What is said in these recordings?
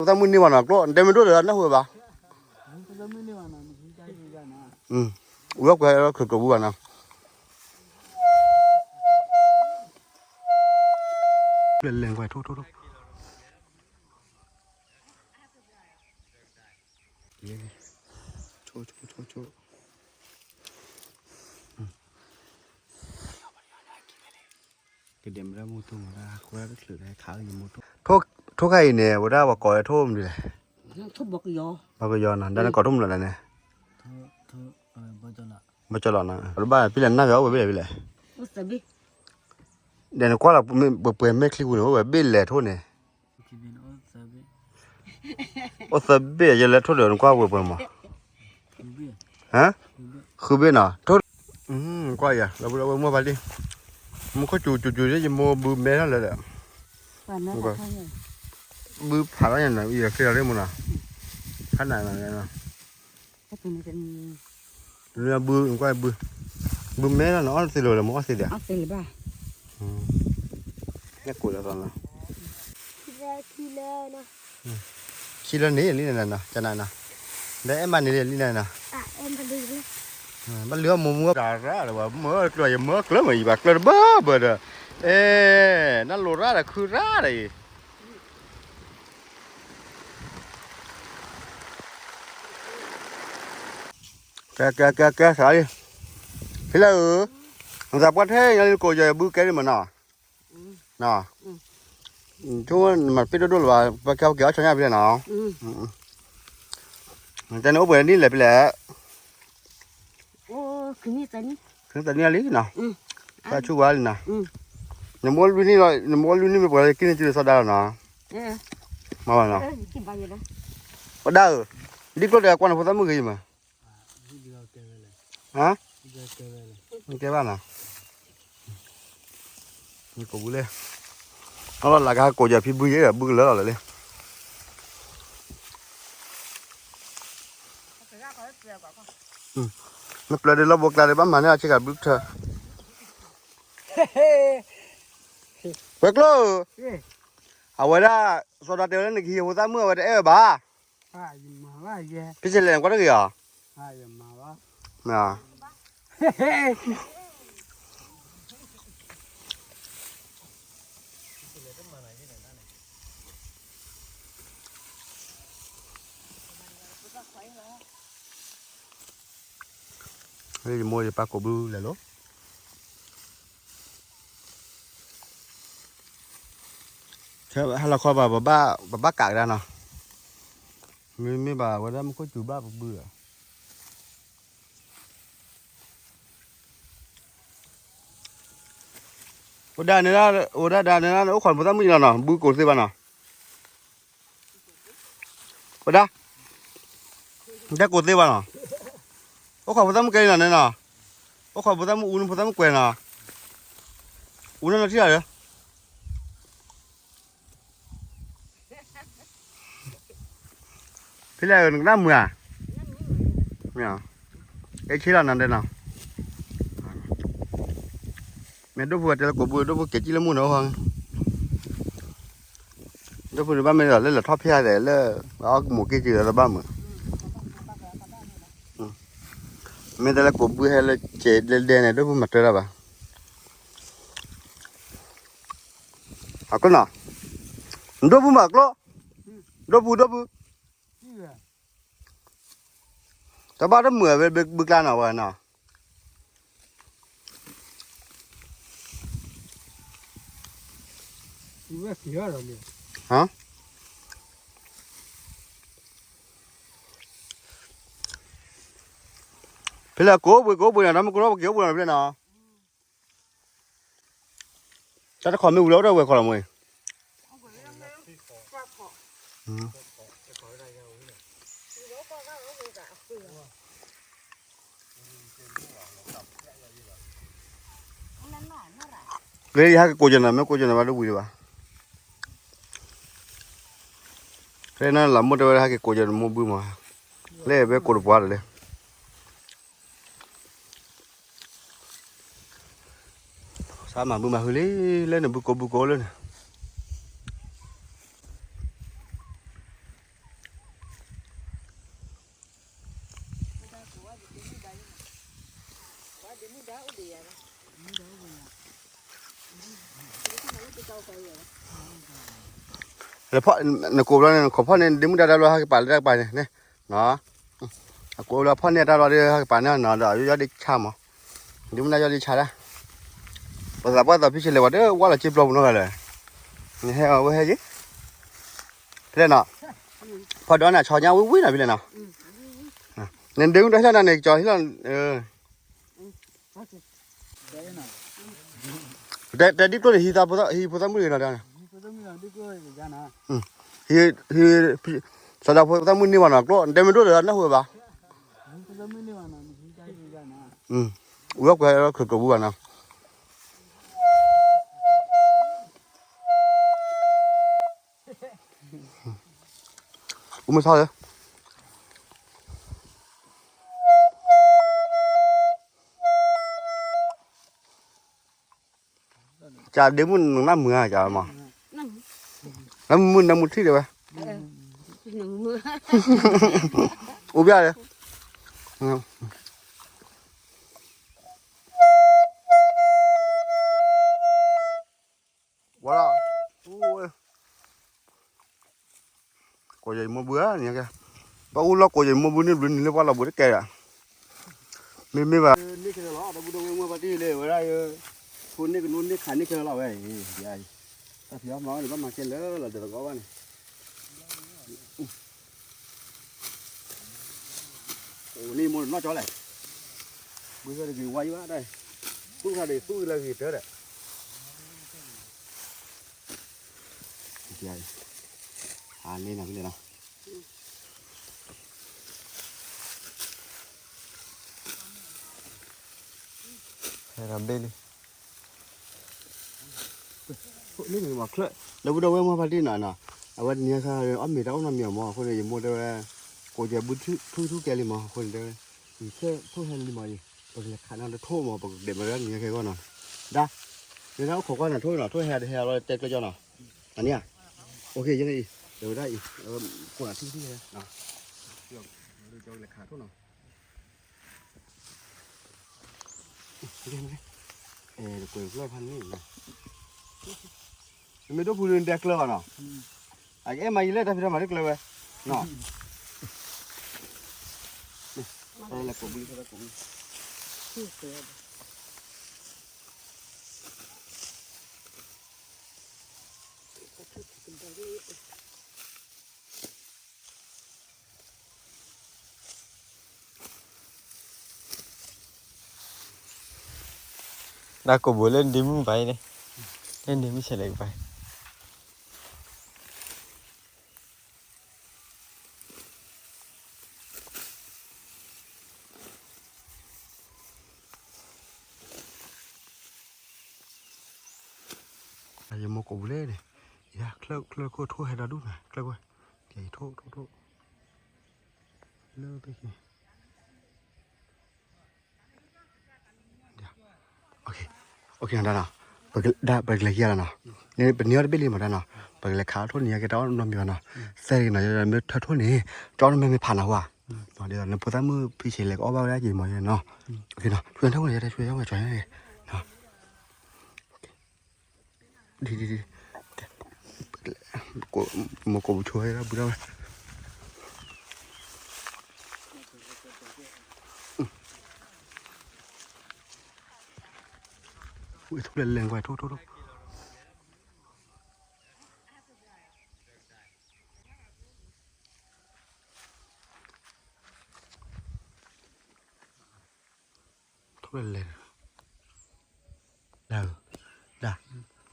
ဖိသၣ်မုၣ်န့ၢ်ဘၣ်နီၤ ကျိ နတဲမ့ၢ်ဒိၣ်ဒီးနၢ်ဟူဘၣ်, ဝံၤကွဲးလၢခုးကဝံဘၣ်နီၤ, လဲၤကွဲးထိၣ်ထိၣ်ထိၣ် ထိၣ်ထိၣ်ထိၣ်ထိၣ် ကဒဲမရၢမူတူၢ်မတၤ ကွဲတချုးလဲၤခးယမူတူၢ်, ထိၣ်ခါအံၤန့ၣ် ဝဲဒၣ်ပှၤကိးဝဲထိၣ်မနုၤလဲၣ်, ထိၣ်ဘီကယီၤ, ဘီကယီၤနီၤ ဒီးနကိးထိၣ်မနုၤလဲၣ်န့ၣ်, ဘီကၠီလီၤနီၤ တဘၣ်ဖဲလဲၣ်နၢ်က့ၤအီၣ်ဝဲဖဲလဲၣ်ဖဲလဲၣ်, ဒီးနကွၢ်လီၤ ပှဲၤမဲာ်ချံပူၤန့ၣ် အိၣ်ဝဲဘ့ၣ်လဲၤထိၣ်န့ၣ် အိၣ်သၢဘ့ၣ် ယလဲၤထိၣ်ဒီးနကွၢ်ဝဲပှဲၤမး, ဟါ, ဃုဘ့ၣ်နီၤ ထိၣ်, ကွၢ်ယၤ လၢဝဲမုၢ်ဘၣ်လံ, မူခိၣ်စူၤစူၤစူၤ ယမိၢ်ဘုမဲထီၣ်လၢာ်ဒီး, ဘုဖးထီၣ်ညါနီၤ ယဃ့လီၤလၢမူနီၤ, ဖးနၤနီၤ ဘု, ဘုမဲလီၤနီၤ အီၣ်သ့လီၤလၢမူအီၣ်သ့ဒီး, ညၣ်ကိးလီၤသီနီၤ, ခံလၢန့ၣ်လံနၤနီၤ ကနၤနီၤ, ဒီးအဲၣ်မးန့ၣ်လံနၤနီၤ, ဘၣ်လၢအမိၢ်မူဂၤရၣ်ဒီး မၢကျၢၤ ယမၢကျၢၤမး ယဘၣ်ကျၢၤတဘၢဘၢဒီး, အဲ, နလိၤရၣ်ဒီးခုရၣ်ဒီးအံၤ ကဲ ကဲ ကဲ ကဲ စးလံ, ဖဲလဲၣ်ဧၢ, နသးပှၢ်ထဲညါလံ ကိးယီၤဘုကဲလံမးနီၤ, ဆိနမၤပ့ၢ်ဒိၣ်ဒိၣ်လၢၤဘၣ် ပကဲပကဲအီၣ်ဆီညါဖဲလဲၣ်နီၤ, တၢ်န့ၣ်အိၣ်ပှဲၤနံၣ်လဲၣ်ဖဲလဲၣ်, ခံနံၣ်သၢနံၣ်လံနီၤ, တၢ်ဆူၣ်ဝါလံနီၤ, နမ့ၢ်အိၣ်လွံၢ်နံၣ်လီၤ နမ့ၢ်အိၣ်လွံၢ်နံၣ်မ့ၢ်ပှဲၤလၢကံၢ်န့ၣ် စုလီၤဆီဒၣ်လီၤနီၤ, မၤဘၣ်နီၤ, ဝဲဒၣ်ဧၢ, ဒ်ကျိၣ်ဒီးကွၢ်နဖိသၣ်မုၣ်ဂ့ၤအံၤမး, ဟါ, ကဲဘၣ်နီၤ, ကိးဘုလဲၣ်, အလီၤလၢကဟဲကိးယၤဖံဘုယဲၢ် ဘုကလၢလီၤလၢာ်လံ, နပျၢၤဒ်လီၢ်ဘိကျါဒီး ဘၣ်မၤန့ၢ်အဆ့ကၤဘုကထၢ, ဝဲၤကျိၤဧၢ, အဝဲဒၣ် စီၤဒၤတဲဝဲလၢနကဟံးဖိသၣ်မုၣ်အဝဲတအဲၣ်ဝဲဘၣ်, ဖဲလဲၣ်နကွၢ်တဂ့ၤအီၤ, မ့ၢ် ယမိၢ်ယပၢ်ကိးဘုလဲၣ်လိၤ, ဟဲလီၤခီဘၣ် ပဘၣ်ကးကဒါနီၤ, မ့မ့ၢ်ဘၣ်ဝဲဒၣ်မူခိၣ်စူၤဘၣ်ပဘုဧၢ, အိၣ်ဒၣ်န့ၣ်, အိၣ်ဒၣ်ဒၣ်န့ၣ် အိၣ်ခိးဖိသၣ်မုၣ်လီၤနီၤ ဘုကိးသ့ဘၣ်နီၤ, အိၣ်ဒၣ်, တကိးသ့ဘၣ်နီၤ, အိၣ်ခိးဖိသၣ်မုၣ်ကဲလံနီၤန့ၣ်နီၤ, အိၣ်ခိးဖိသၣ်မုၣ်အူနဖိသၣ်မုၣ်ကွဲးနီၤ, အူနနီၤထံၣ်လီၤဒီး ဖဲလဲၣ်နကနၣ်မုာ်ဧါ, အဲၣ်ဆ့လီၤနၤဒဲးနီၤ, မ့ၢ်ဒိၣ်ဖုတဲလၢကိးဘု ဒိၣ်ဖုကဲကံၣ်လၢမုၢ်နီၤ, ဒိၣ်ဖုန့ၣ်ဘၣ်မ့ၢ်ဒီးလၢလဲၤထီၣ်ဖဲလဲၣ်လၢ အီၣ်ကမိၣ်က့ၤက့ၤဒီးဘၣ်မုာ်, မ့ၢ်တဲလၢကိးဘုဟဲလၢကဲးဒဲဒဲန့ၣ် ဒိၣ်ဖုမၤတၢ်တၢ်ဘၣ်, အကျိနီၤ, ဒိၣ်ဖုမၤကျိ, ဒိၣ်ဖု ဒိၣ်ဖု, တဘၣ်တမုာ်ဝဲဘုကျါနီၤဝဲနီၤ, ဖဲလဲၣ်ကိးဘုကိးဘုနီၤ ဒီးမ့ၢ်ကိးထီၣ်ပက့ၤအိၣ်ဘုနီၤဖဲလဲၣ်နီၤ, တၢ်တခီမ့ၢ်ဝံၤလီၤ အိၣ်ဒီးဝဲခီလီၤမ့ၢ်, လၢယဟဲက့ၤကိးကၠီနီၤ မ့ၢ်ကိးကၠီနီၤဘၣ်ဒိၣ်ဝံၤဒံးဘၣ်, ဖဲန့ၣ်လီၤမိၢ်တဲဝဲဒၣ်ဟဲက့ၤကိးကၠီန့ၣ်မိၢ်ဘုမး, လၢဝဲကိးတပှၢ်ဒီးလၢ စးမၤဘုမၤဟုလံ လၢန့ၣ်ဘုကိးဘုကိးလၢန့ၣ်, လၢဖီၣ် နကိးဘျီန့ၣ် နခိးဖီၣ်န့ၣ် ဒ့မုၣ်ဒါတၢ်ဘျီဟဲကပာ်လၢတၢ်ကပၤန့ၣ် နကိးဘျီဖီၣ်န့ၢ်တၢ်ဘျီဒီး ဟဲကပာ်န့ၢ်နီၤ ဒီးယီၢ်ဒ့ဆါမး, ဒ့မုၣ်ဒါယီၢ်ဒ့ဆါဒၣ်, ပသးပှၢ်သးဖံဆဲးလဲၤဝဲ တဝၢ်လီၤစ့ပျီပူၤနီတဂၤလဲၣ်, နဟဲအဝဲဟဲက့ၤ, ဖဲလဲၣ်နီၤ, ဖီၣ်ဒီးနၤဆီညါဝံၤဝံၤနီၤ ဖဲလဲၣ်နီၤ, နဒ့မုၣ်ဒါဟ့ၣ်လီၤနၤန့ၣ် ကၠီဟ့ၣ်လီၤ တဲဒ်ကျိၣ်န့ၣ် ဟံးဖိသၣ်မုၣ်တဂ့ၤနီၤ, ဟံး စီၤဒၤဖိသၣ်မုၣ်န့ၢ်ဘၣ်နီၤ ကျိၣ် တဲမ့ၢ်ဒိၣ်ဒီးနၢ်ဟူဘၣ်, ဝံၤကွဲးလၢခရၢၣ်ကပူၤဘၣ်နီၤ, အူမ့ၢ်ထီၣ်လၢ ကၠးဒ့မုၣ်နနၢ်မုာ်ဧါ ကၠးမး, နမုာ်နမုာ်ထံၣ်ဒံးဝဲ, အိၣ်ဘၣ်လၢ ဝဲလီၤ, ကိးယၤအံၤမိၢ်ဘုဧါန့ၣ်ကဲ, ပှၤအိၣ်လီၢ်ကိးယၤအံၤမိၢ်ဘုန့ၣ်ဘျုးနံၤလၢပှၤလီၤဘှံးတကဲဒီး, မ့မ့ၢ်ဘၣ် န့ၢ်ခဲလၢာ်လီၤ ဒီပုၢ်ဒီဝဲၢ်မုၣ်ပှၤတံၢ်လၢဝဲဒၣ်, ထိၣ်န့ၢ်ကနိန့ၢ်ခးန့ၢ်ခဲလၢာ်လီၤဝဲ, တၢ်ဖံးအီၣ်မၤအီၣ်န့ၣ် ဘၣ်မၤကဲလၢာ်လီၤ ဒီးသကိးဘၣ်န့ၣ် အိၣ်န့ၣ်မိၢ်နီၢ်ကၠီလဲၣ်, ဘုသၢတဂ့ၤဝါယံဘၣ်ဒၣ်, သူၣ်ခါဒီးသူၣ်လၢဂ့ၤတၢ်ဒီး, အန့ၣ်နီၤ ဖဲလဲၣ်နီၤ, ဟဲဒီးဘ့ၣ်လံ လၢမ့ၢ်မၤချၢၣ် ဒီပုၢ်ဒီဝဲၢ်မုၣ်ဖါတံၢ်နီၤနီၤ, အဝဲတနံၤခါ အီၣ်မ့ၤတၢ်အိၣ်နီတမံၤမး အဃိန့ၣ် ယမိၢ်တဲဝဲ ကိးကဲဘုထူၣ်ထူၣ်ကဲလံမး အဃိန့ၣ်တဲဝဲ ယဆဲးထိၣ်ဟဲလံမးအံၤ ပကလဲၤခးနီၤတထိၣ်မး ပကဒဲးမးလၢနံၤဟဲကဲဂီၢ်နီၤ, ဒၣ်, မ့ၢ်ဒၣ်အိၣ်ခိးကွၢ်နၤထိၣ်နီၤ ထိၣ်ဟဲတဟဲအလီၤတဲကျၢၤကၠီနီၤ, အန့ၣ်ဧါ, အိၣ်ခ့ ယဲန့ၣ်အံၤ ဒီးဝဲဒၣ်အံၤ ခိးနၤထူၣ်ထူၣ်ဟဲ လဲၤခးထိၣ်နီၤ ကွဲးဖျၢၣ်ဖးန့ၣ်နီၤ, မ့ၢ်ဒိၣ်ဖုဒုးတဲကျၢၤဘၣ်နီၤ, အကအဲၣ်မၤယံၤလၢတၢ်ဖံးတၢ်မၤတကျၢၤဝဲ, နီၤ, လဲၤကိးဘုလံ လဲၤကိးဘုလံ တၢ်ကိးဘိလၢဒ့မုၣ်ပၢ်အံၤန့ၣ်, လၢဒ့မုၣ်ဆဲးလဲးကပၤ ယမိၢ်ကိးဘိလဲၣ်န့ၣ်, ယချၢၣ်ချၢၣ်ခိၣ်ထိၣ်ဟဲဒီဒူၣ်နၤ ချၢၣ်ကွဲၢ်, ယထိၣ်ထိၣ်ထိၣ် လၢ ပကလဲၤခံဂၤလီၤနီၤ, ပကလဲၤခံဂၤလီၤနီၤ, န့ၣ်ပန့ၢ်အီၣ်တဘ့ၣ်လံမးတၢ်နီၤ, ပကလဲၤခးအီၣ်ထိၣ်န့ၣ် ယကဲတၢ်အီၣ်နီတမံၤဘၣ်နီၤ, သဲက့ၤနီၤ မ့ၢ်ထၢၣ်ထိၣ်န့ၣ် ကၠီနမဲာ်မ့ၢ်ဖးနၤဟူဧါ, နဖိသၣ်မုၣ်ဖံဆံးလဲၤကအီၣ်ဘၣ်ဝဲဒၣ်က့ၤမးနီၤ, ဆူညါထိၣ်န့ၣ် ဆူညါထိၣ်န့ၣ် မိၢ်ကိးပူၤဆိဝဲဒၣ်ဘုဒၣ်ဝဲ, ဝဲထိၣ်လဲၤလဲၤကွၢ် ထိၣ်ထိၣ်ထိၣ် ထိၣ်လဲၤလဲၤ, ဒၣ်, ဒၣ်,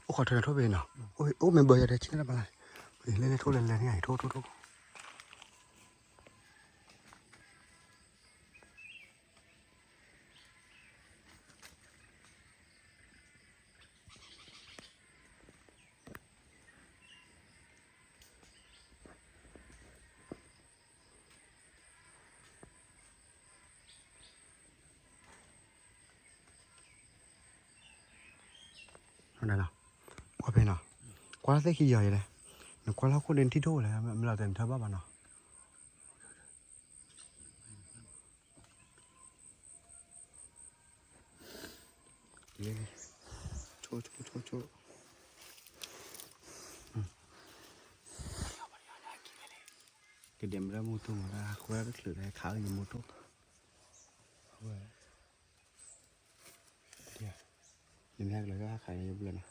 အိၣ်ခိးထွဲနၤထိၣ်ဖဲနီၤ, အိၣ်မ့ၢ်ဘၢယၤတဲဆ့ၣ်နၤဘၣ်လၢ, လၢန့ၣ်ထိၣ်လဲၤလဲၤန့ၣ် ထိၣ်ထိၣ်ထိၣ် ကွၢ်ဖဲနီၤ, ကွၢ်သ့ၣ်ခံယီၤယဲလဲၣ်, နကွၢ်လၢဟီၣ်ခိၣ်ဒ့နထံၣ်ထိၣ်လဲၣ် မ့ၢ်လီၤတဲာ်နထၢဘၣ်ဘၣ်နီၤ. ဆိဆိဆိဆိ ကဒဲးမ့ၢ်ဒၣ်မူထိၣ်မး တၢ်ဃုတချုးလၢခးအံၤမူထိၣ်, နမ့ၢ်ဟဲကလီၤဟးခးန့ၣ် ယဘျၢနီၤ,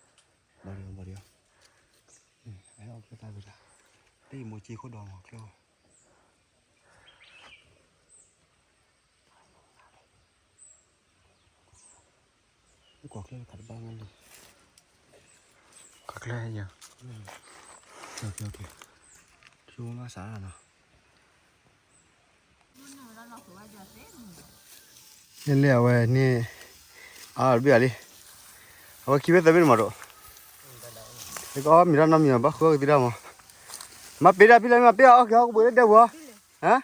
ဘၣ်ဒီးဘၣ်ဒီး, အီၣ်ဖျဲၣ်သၣ်ဝဲဒၣ်, တယမိၢ်က့ခိၣ်ဒီးမၤချၢ ကွၢ်ကျဲခးတဘၣ်မးလံ, ကွၢ်ကျဲယၤ, ဆိမးစးနီၤ, လဲၤလဲၤအဝဲန့ၣ်, အဘ့ၣ်အလံ, အဝဲခံဘ့ၣ်သၢဘ့ၣ်န့ၣ်မးဒိၣ်, ကမံၤထီၣ်နီတမံၤဘၣ်ဃုအီၣ်ကသံတၢ်မး, မၤပ့ၤဒၣ်ဖံလၢမၤပ့ၤအီၣ်က့ၤဟီၣ်ကဘှံးလၢဒဲပူၤ, ဟါ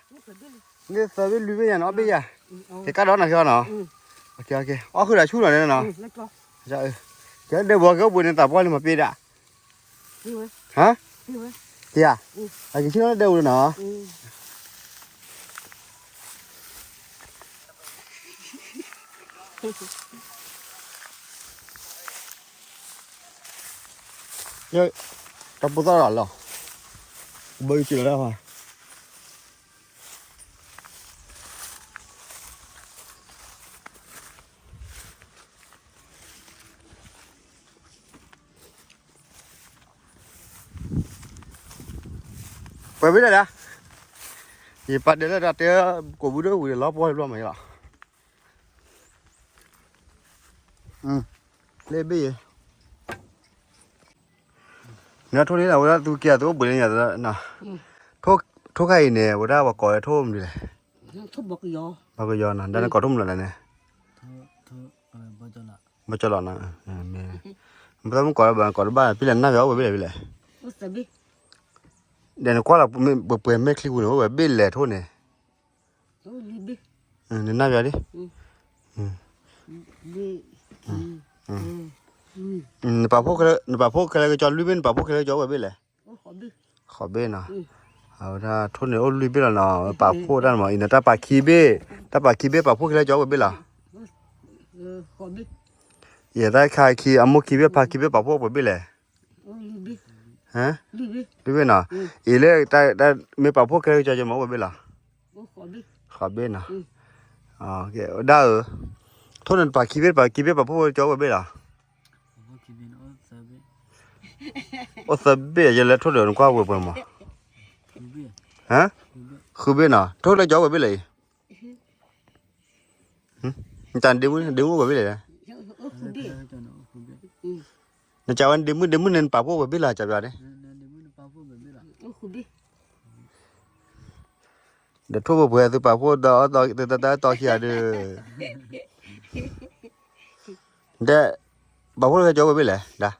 န့ၣ်သၢဘ့ၣ်လွံၢ်ဘ့ၣ်ယၤန့ၣ် အီၣ်ဘ့ၣ်ယၤ, ကကါဒီးနီၤက့ၤအီၣ်နီၤ, အီၣ်ဃုာ်ဒီးဆူၣ်နီၤန့ၣ်နီၤ, ကဲဒဲပူၤကဲအိၣ်ဘှံးန့ၣ်သးပှၢ်လံမၤပ့ၤဒၣ်, ဟါ, က့ၤ, အက့ၤဆူၣ်နီၤလၢဒဲပူၤနီၤ, တၢ်ပိၢ်သၣ်လီၤ, ဘၣ်အံၤက့ၤလီၤဒၣ်ဖး ပှဲၤဘ့ၣ်လဲၣ်ဒၣ်, ယပာ်ဒဲးလၢတၢ်တဲ ကိးဘုဒိၣ်ဝံၤဒီးလီၤပှီၢ်တဘျီမးလီၤ, လၢဘ့ၣ်ယဲ နထိၣ်န့ၣ်ဒီး ဝဲဒၣ်သူက့ၤအသုအိၣ်ဘှံးလၢညါ, ထိၣ်ခါအံၤန့ၣ် ဝဲဒၣ်ပှၤကိးလၢထိၣ်မနုၤလဲၣ်, ဘၣ်ကယီၤနီၤ, ဒ်နကိးထိၣ်မနုၤလဲၣ်န့ၣ်, ဘၣ်ကၠီလီၤနီၤ, ပသးမုၣ်ကိးလၢဘၣ်ကိးတဘၣ် ဖဲလဲၣ်နၢ်ပၢၢ်အိၣ်ဝဲဘ့ၣ်လဲၣ်ဖဲလဲၣ်, ဒီးနကွၢ်လီၤ ပှဲၤမဲာ်ချံပူၤန့ၣ် အိၣ်ဝဲဘ့ၣ်လဲၣ်ထိၣ်န့ၣ် နနၢ်ပၢၢ်ဒ်, နပာ်ဖှိၣ်ခဲလၢာ် နပာ်ဖှိၣ်ခဲလၢာ်ကၠီလွံၢ်ဘ့ၣ် နပာ်ဖှိၣ်ခဲလၢာ်ကၠီအိၣ်ဝဲဘ့ၣ်လဲၣ်, ဃိးဘ့ၣ်နီၤ, အဝဲဒၣ်ထိၣ်န့ၣ်အိၣ်လွံၢ်ဘ့ၣ်လီၤနီၤ, ပာ်ဖှိၣ်တၢ်မး အံၤနတၢ်ပာ်ခံဘ့ၣ်, တၢ်ပာ်ခံဘ့ၣ်ပာ်ဖှိၣ်ခဲလၢာ်ကၠီအိၣ်ဝဲဘ့ၣ်လီၤ, ယတၢ်ခါခံ အမိၢ်ခံဘ့ၣ်ဖါခံဘ့ၣ်ပာ်ဖှိၣ်ပှဲၤဘ့ၣ်လဲၣ်, ဟါ, လွံၢ်ဘ့ၣ်နီၤ, အံၤလၢ မ့ၢ်ပာ်ဖှိၣ်ခဲလၢာ်ကၠီကၠီမးအိၣ်ဝဲဘ့ၣ်လီၤ, ဃိးဘ့ၣ်နီၤ, ဒၣ်ဧၢ, ထိၣ်န့ၣ်တပာ်ခံဘ့ၣ် တပာ်ခံဘ့ၣ်ပာ်ဖှိၣ်ကၠီအိၣ်ဝဲဘ့ၣ်လီၤ, အိၣ်သၢဘ့ၣ် ယလဲၤထိၣ်ဒီးနကွၢ်ဝဲပှဲၤမး, ဟါ, ဃုဘ့ၣ်နီၤ ထိၣ်လၢကၠီအိၣ်ဝဲဘ့ၣ်လဲၣ်အံၤ, နတၢ်ဒ့မုၣ်ဒ့မုၣ်အိၣ်ဝဲဘ့ၣ်လဲၣ်, နကးဝဲဒ့မုၣ်ဒ့မုၣ်န့ၣ် နပာ်ဖှိၣ်ဝဲဘ့ၣ်လီၤ ကးပၠီန့ၣ်, ဒီးထိၣ်ပှဲၤပှဲၤသုပာ်ဖှိၣ်ဒီး တတီခံဂၤဒီး, ဒဲ, ပာ်ဖှိၣ်လၢကၠီဝဲဘ့ၣ်လဲၣ်, ဒၣ်,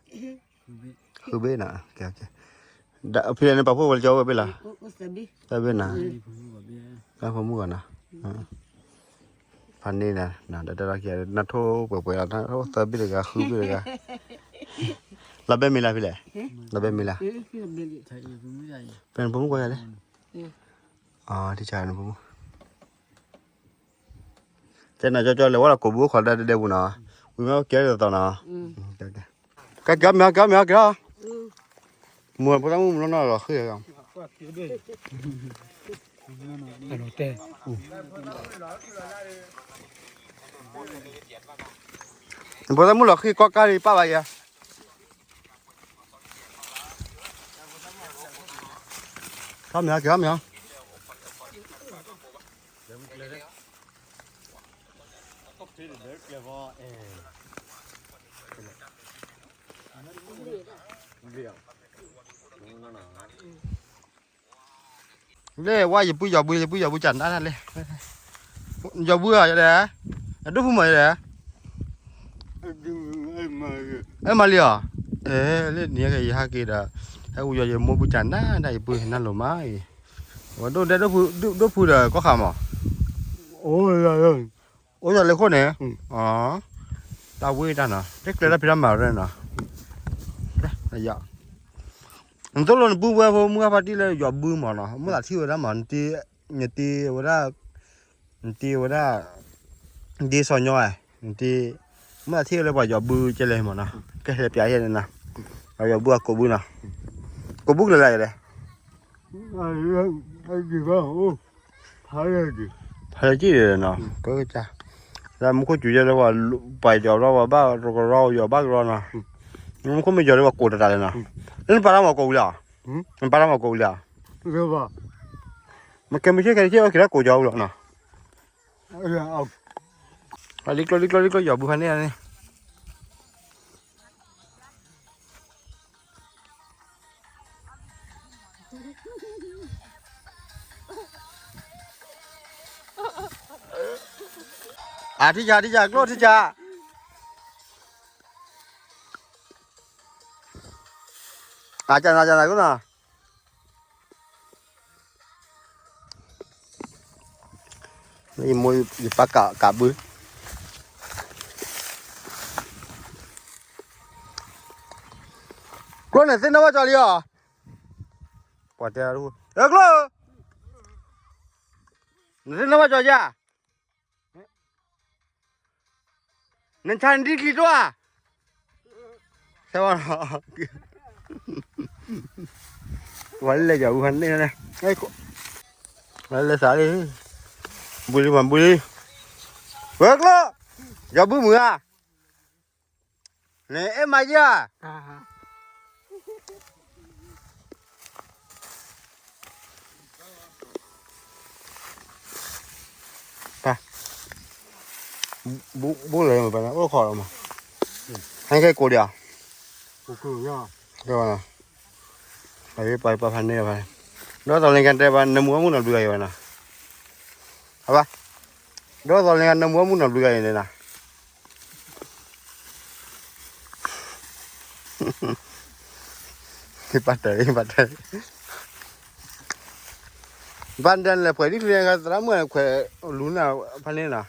ဃုဘ့ၣ်နီၤ, ဖဲလဲၣ်န့ၣ်ပာ်ဖှိၣ်ဝဲလၢကၠီဝဲဘ့ၣ်လီၤ, သၢဘ့ၣ်နီၤ, တၢ်ဖိမုၣ်ဂီၤနီၤ, ဖးန့ၣ်ဒီး တတီခံဂၤဒီး နထိၣ်ပှဲၤပှဲၤလီၤ နထိၣ်သၢဘ့ၣ်တဂၤ ဃုဘ့ၣ်တဂၤ, လီၤဘဲမ့ၢ်လၢဖဲလဲၣ်, လီၤဘဲမ့ၢ်လၢ, ဖဲနဖိမုၣ်ကွၢ်ယၤလဲၣ်, အနဖိမုၣ် တဲနၤကၠီကၠီလဲၤဝဲလီၤကိးဘုအိၣ်ခိးဒၣ်ဒဲဒဲပူၤနီၤ, ဝံၤမ့ၢ်ကဲတသီနီၤ, ကဲကဲမ့ၢ်ကဲမ့ၢ်ကဲ, မိၢ်ဖိသၣ်မုၣ်မနီၢ်လီၤဃ့ၢ်, ဖိသၣ်မုၣ်လီၤဃ့ၢ်ကီၢ်ကါလံပၢ်ဘၣ်ယၤ ထီမ့ၢ်ထီမ့ၢ်, လၢဝါယပုၢ်ယီၤဘု ယပုၢ်ယီၤဘုကနၣ်တၢ်လဲၣ်, ယီၤဘုဧါယလဲၣ်, အဒိၣ်ဖုမးယလဲၣ်, အဲၣ်မၤလံဧါ, အဲၣ်လၢန့ၣ်က့ၤယဟဲက့ၤဒီး, ဟဲအူယီၤယမိၢ်ဘုကနၣ်တၢ် ယပုၢ်နၢ်လိၤမးအံၤ, ဝဲဒိၣ်ဒဲဒိၣ်ဖုဒီးကီၢ်ခါမး, အိၣ်ယီၤလၢခိၣ်န့ၣ်, တၢ်ဝ့ၢ်တၢ်နီၤ တကျဲတၢ်ဖံးတၢ်မၤရဲၣ်နီၤ, နသိၣ်လိနပုၢ်ဝဲၢ်ဖိမုၢ်ဂၢ်ဖါတံၢ်လၢယီၤဘုမးနီၤ မုၢ်သးထံၣ်ဝဲဒၣ်မး, နတ့ဝဲဒၣ်, နတ့ဝဲဒၣ်, နတ့စီၤညီဧါ, နတ့, မ့ၢ်အထံၣ်လၢပှၤယီၤဘုကဲလဲၣ်မးနီၤ, ကဟဲပျးယဲန့ၣ်နီၤ, ပှၤယီၤဘုအကိးဘုနီၤ, ကိးဘုကလဲၤလၢယဲလဲၣ်, ဖးလၢကံၢ်နီၤ, ကက, လၢမူခိၣ်စူၤယဲလၢပှၤ, ပှၤယီၤလီၤပှၤဘၣ်ကရီယီၤဘၣ်ကရီနီၤ, မူခိၣ်မ့ၢ်ယီၤလၢပှၤကိးတတးလဲၣ်နီၤ, လၢနပာ်တၢ်မၤကိးဝံၤလၢ, နပာ်တၢ်မၤကိးဝံၤလၢ, မ့ၢ်ကဲမ့ၢ်ဆ့ၣ်ခဲတဆ့ၣ်အိၣ်က့ၤလၢကိးယီၤဝံၤလီၤနီၤ လံကျိ လံကျိ လံကျိ ယီၤဘုဖးန့ၢ်န့ၣ်, အထံၣ်ယၤ ထံၣ်ယၤ ကျိ ထံၣ်ယၤ, အကနၤ ကနၤ ကျိနီၤ ယမိၢ်ယပၢ်ကးဘု, ကျိန့ၣ်သ့ၣ်နီၣ်ဘၣ်ကၠီလံအီၤ, ပှၤတဲ, ကျိ, နသ့ၣ်နီၣ်ဘၣ်ကၠီယါ, နဆါနဒ်ချံတိၢ်ဧါ, ဆဲးဝါနီၤ, ဝဲလဲၤယီၤဘုဖးန့ၣ်, ဝဲလဲၤသးလံ, ဘုလံမၤဘုလံ, ဝဲကျိ, ယီၤဘုမုာ်ဧါ, နအဲၣ်မၤယါ ဘိလၢမပၢ်န့ၣ် အိၣ်ခိးလီၤမး, ဟဲကဲကိးဒံးဧါ, ပှၤပှၤဖးန့ၣ်, ဒီးသီလင်ကတဲဘၣ် နမူအမုၢ်နီၢ်ဘျုးဂၤအံၤဝဲနီၤ, အဘၣ်, ဒီးသီလင်ကနမူအမုၢ်နီၢ်ဘျုးဂၤအံၤန့ၣ်နီၤ ပာ်တၢၢ် ပာ်တၢၢ်, ဘၣ်ဒဲလဲၤပှဲၤဒ်လဲၣ် သရၣ်မုၣ်ခွဲးလူၤနၤဖးန့ၣ်နီၤ,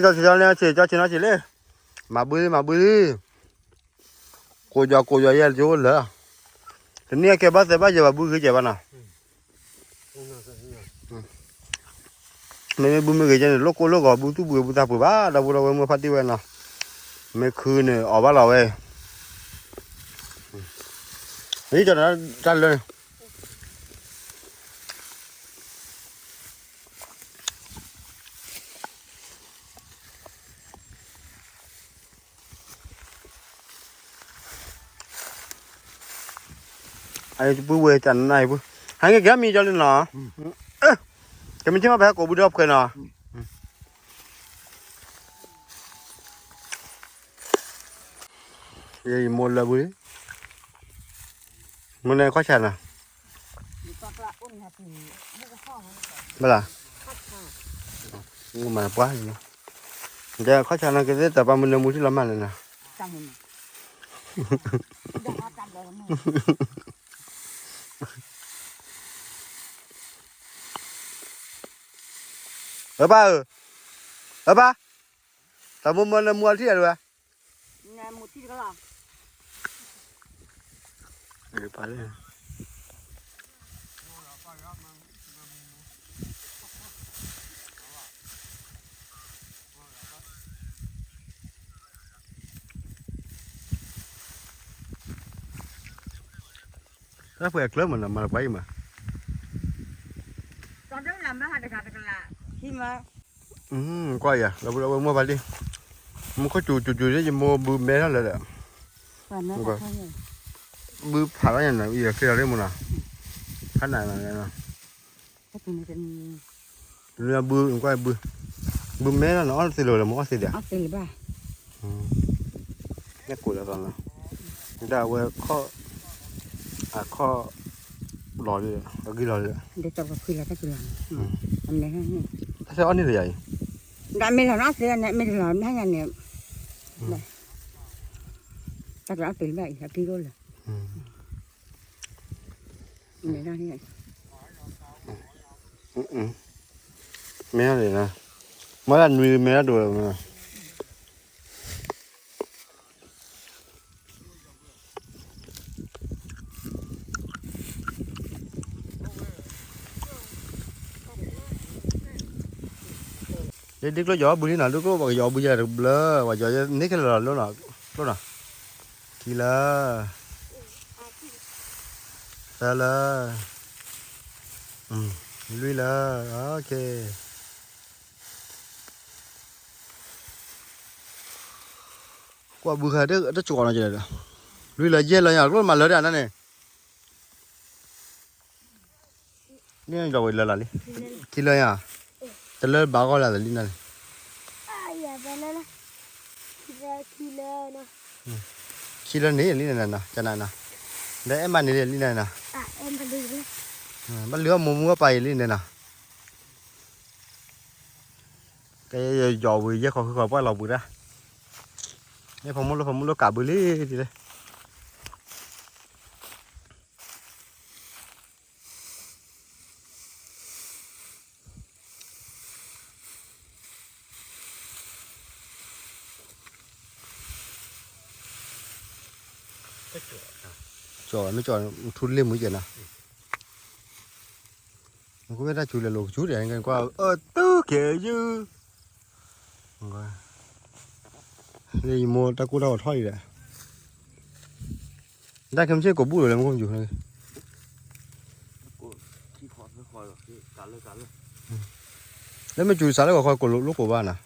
ကၠီဆံးနီၤဆံး ကၠီဆံးနီၤဆံးလံ, မၤဘုလံ မၤဘုလံ, ကိးယီၤ ကိးယီၤ ယဲၢ်ကၠိလၢာ်, တနံၣ်အကဲဘၣ်သဲဘၣ်ယဲၢ်ဘၣ်ဘုဂ့ၤကဲဘၣ်နီၤ မ့မ့ၢ်ဘုမ့ၢ်ဂ့ၤကဲန့ၣ် လိၣ်ကိၢ်လိၣ်ဂီၤ ဘုသူၣ်ဘုဂ့ၤဘုသးပှဲၤဘၣ် ဒီပုၢ်ဒီဝဲၢ်မုၢ်ဖါတံၢ်ဝဲနီၤ, မ့ၢ်ခုန့ၣ် အီၣ်ဘၣ်လီၤဝဲ, ယကၠီတၢ်လၢ အပုၢ်ဝဲၢ်တၢ်နးအံၤပုၢ်, ဟဲက့ၤကဲမံၤကၠီလံနီၤ, ကမ့ၢ်ကဲမ့ၢ်ပဟဲကိးဘုဒီးဖှဲးနီၤ, ယမိၢ်လၢဘု, မ့ၢ်န့ၣ်ခီၣ်ဆၣ်နီၤ, ဘၣ်လၢ, မၤပှၤ, ဒီးခီၣ်ဆၣ်နီၤ ကသ့ၣ်တၢ်ပာ်မုၢ်နၢမူထံလီၤမၢ်န့ၣ်နီၤ, အပၢ်ဧၢ, အပၢ်, တၢ်မိၢ်မၢနၢမူအထံၣ်အဒိဝဲ တၢ်ပှဲၤအကျၢၢ်မးနီၤ မၤတပှၤအံၤမး, ကွၢ်ယၤ လၢပဝဲမိၢ်ပၢ်လံ, မူခိၣ်စူၤစူၤစူၤလံ ယမိၢ်ဘုမဲထီၣ်လၢာ်ဒီး, ဘုဖးထီၣ်ညါနီၤ ယဃ့လီၤလံမးနီၤ, ဖးနၤနီၤ, ဘု, ဘုမဲထီၣ်နီၤ အီၣ်သ့လၢၤဒီး မ့ၢ်အီၣ်သ့ဒီး, မ့ၢ်ကိးလီၤသီနီၤ, ဒၣ်ဝဲခီၣ်, အခီၣ်, လီၤလံ, အဂံၢ်လီၤလံ, တၢ်ဆဲးအီၣ်န့ၢ်လၢယၤအံၤ, ဒၣ်မ့ၢ်လီၤနီၤသ့န့ၣ် မ့ၢ်တလီၤမ့ၢ်ညါန့ၣ်, တၢ်ကျးအီၣ်သ့လၢၤဘၣ်အံၤ အကံၢ်အိၣ်လၢၤ မဲာ်န့ၣ်, မ့ၢ်ဒၣ်နွံမဲာ်ဒၣ်ဒိၣ်လီၤ, တၢ် ဒ်ကျိယီၤဘုလံနီၤ, ဒ်ကျိပှၤကယီၤဘုယဲၢ်တဘျီ, ပှၤယီၤန့ၢ်ခဲလၢာ်လီၤလီၤနီၤ, ကျိနီၤ, ခံလၢ, သၢလၢ, လွံၢ်လၢ, ကွၢ်ဘုခါ တကၠီနီၤ, လွံၢ်လၢယဲၢ်လၢညါ ကျိမၤလၢဒၣ်နၤန့ၣ် န့ၣ်လီၤဝဲလၢလီၤလံ, ခံလၢညါ, တလၢဘၣ်ဂီၢ်လၢလံန့ၣ်, ခံလၢန့ၣ်လံန့ၣ်နီၤ, ကနၤနီၤ, ဒီးအဲၣ်မးန့ၣ်လံန့ၣ်နီၤ, ဘၣ်လုၢ်အီၣ်မိၢ်မူအီၣ်ပၢ်အံၤလံန့ၣ်နီၤ, ကဲယီၤဝံၤယဲၢ်ခီဃုခီပှၢ်လီၤပူၤတၢ်, မ့ၢ်ဖိမုၣ်လၢဖိမုၣ်လၢကးဘုလံဒ်လဲၣ် ကၠီမ့ၢ်ကၠီ ထူလ့ၣ်မူကဲနီၤ, နကမ့ၢ်တၢ်စူၤလဲၤလိာ်ကစူၤဒီး ကွၢ်အၢတုၤကဲယုၢ်, လၢယမိၢ်တၢ်ကိၢ်တၢ်ဂီၤထီၣ်အံၤဒီး, တၢ်ခဲမုၢ်ဆ့ၣ်ကိးဘူၣ်လီၤလၢမူခိၣ်စူၤ, လၢမ့ၢ်စူၤစးလၢကီၢ်ခီကိးလိာ်ကိးဘၣ်နီၤ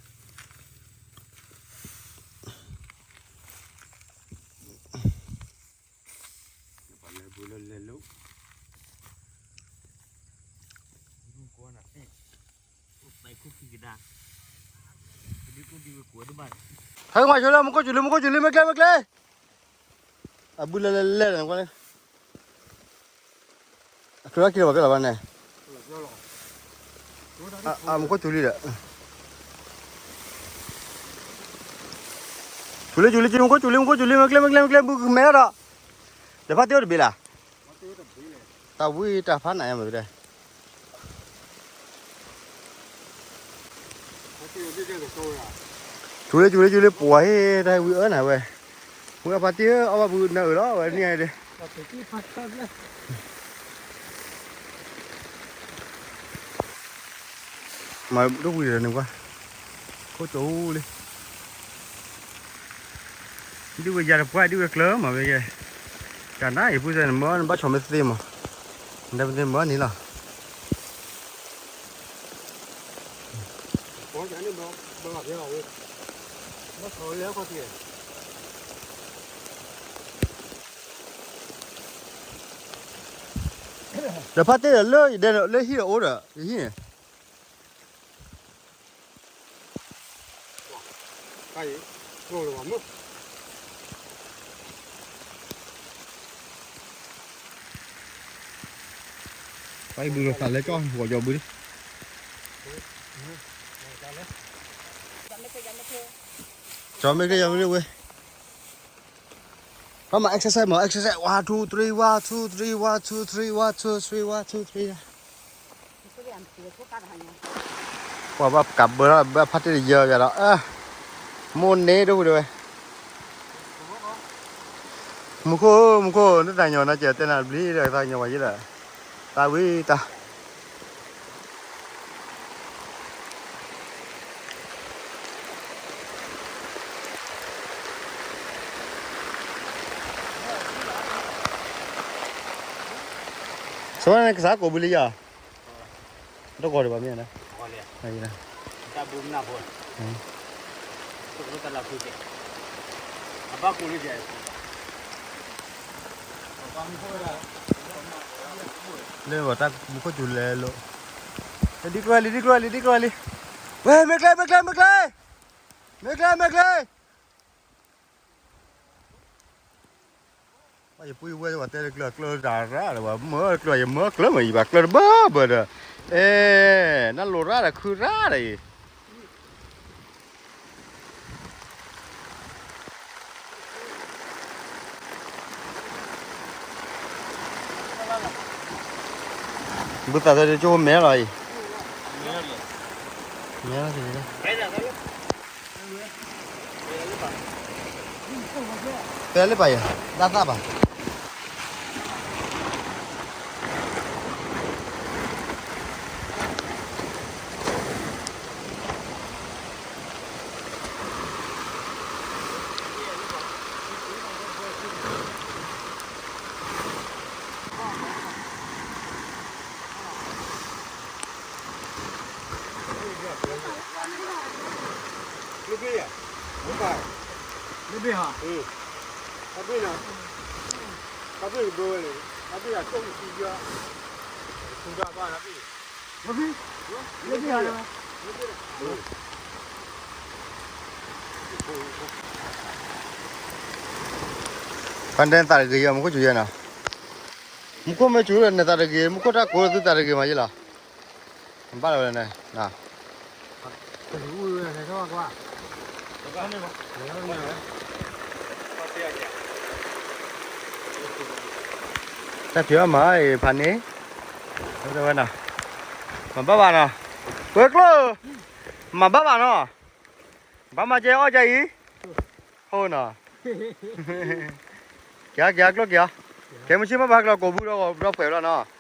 ဟဲမၤဆိလၢမူခိၣ်စူၤလံ မူခိၣ်စူၤလံ မ့ၢ်ကျဲ မ့ၢ်ကျဲ, အဘုလၢလဲၣ်လဲၣ်န့ၣ်ကွၢ်န့ၣ်, အချူလီၤခံလီၤဘၣ်ကဲလီၤဘၣ်န့ၣ်, အမူခိၣ်စူၤလံဒီး, စူၤလံ စူၤလံ မူခိၣ်စူၤလံ မူခိၣ်စူၤလံ မ့ၢ်ကျဲ မ့ၢ်ကျဲ မ့ၢ်ကျဲ ဘုကမဲထီၣ်ဒီး, ဒီးဖါတ့ၢ်အိၣ်တဘ့ၣ်လၢ် တၢ်ဝံတၢ်ဖးနးယါမ့ၢ်တဲ, စူၤလံ စူၤလံ စူၤလံ ပှၤဟ့ၣ်တၢ်ဝံအၢနၤဝဲ, ဝံအဖါတ့ၢ်အီၣ်ဘၣ်ဘုနၢအၢၣ်လီၤဝဲန့ၣ်ဒီး မၤဒိၣ်ဝံၤဒီးန့ၣ်ကွၢ်, ခိၣ်ကၠိလံ, ဒ်ဝဲယၤတပှၢ် ဒ်ဝဲကျၢၤမးဝဲယဲ, တၢ်နါအံၤပုၢ်သဲနမၢနဘၣ်ဆီၣ်မ့ၢ်သ့မး, နမ့ၢ်သ့မၢန့ၣ်လီၤ. ဒီးဖါတ့ၢ်ဒီးလၢယဒဲလၢဟံၣ်ဒီးအိၣ်ဒီး ယဟံၣ်န့ၣ် ပှၤအံၤဘုလိာ်သးလၢကီၢ်ဂီၤယီၤဘုလံ, ကၠီမ့ၢ်က့ၤယီၤမ့ၢ်ဝဲ, ပှၤမၤ exercise မၤ exercise, one two three, one two three, one two three, one two three, one two three. ပှၤဘၣ်ကးဘၢထီၣ်ဘၣ်ဖါတ့ၢ်တယၢယၤဒီး, မိၢ်န့ၣ်ဒိၣ်ဝံၤဒီးဝဲ, မူခိၣ် မူခိၣ် နတၢ်ညီနကဲတဲနၤဘျီဒီး သးညီဝဲယဲဒီး, တၢ်ဝံတၢ် ဆိန့ၣ်ကစးကိးဘုလံယၤ, တဂီၤဒံးဘၣ်မ့ၢ်, လၢတၢ်မူခိၣ်စူၤလဲၤလိာ်, ဒ်ကျိလံ ဒ်ကျိလံ ဒ်ကျိလံ, ဝဲ မ့ၢ်ကျဲ မ့ၢ်ကျဲ မ့ၢ်ကျဲ, မ့ၢ်ကျဲ မ့ၢ်ကျဲ ယပုၢ်ဝဲၢ်ဝဲတဲကျၢၤကျၢၤတၢ်ရၣ်ဒီး ဝဲမၢကျၢၤ ယမၢကျၢၤမ့ၢ်ယဘၣ်ကျၢၤတဘၢဘၢဒီး, အဲ, နလိၣ်ရၣ်ဒီးခုရၣ်ဒီးအံၤ, ဘုသးသ့ၣ်ကၠိမဲလီၤအံၤ, မဲလီၤ, ပဲလၢပာ်ယၤ ဒၣ်သၣ်ဘၣ်. ဖါတဲသးတဂ့ၤယဲၢ်မူခိၣ်စူၤယဲၢ်နီၤ, မူခိၣ်မ့ၢ်စူၤလၢနသးတဂ့ၤ မူခိၣ်တၢ်ကိးလၢသုသးတဂ့ၤမးယဲၢ်လီၤ, ဘၣ်လီၤဝဲန့ၣ် တၢ်ဖံးအီၣ်မၤအံၤဖးန့ၣ်, ဝဲနီၤ, မၤဘၣ်ဘၣ်နီၤ, ဝဲကျိၣ်, မၤဘၣ်ဘၣ်နီၤ, ဘၣ်မၤကဲအီၣ်ကဲအံၤ, ဟိနီၤ, က့ၤအီၤ က့ၤအီၤ ကျိၣ်က့ၤအီၤ, ကဲမုၢ်ဆ့ၣ်မ့ၢ်ဘၣ်ကျီကိးဘုဒီး ဒီပှဲၤဘျီနီၤ လၢ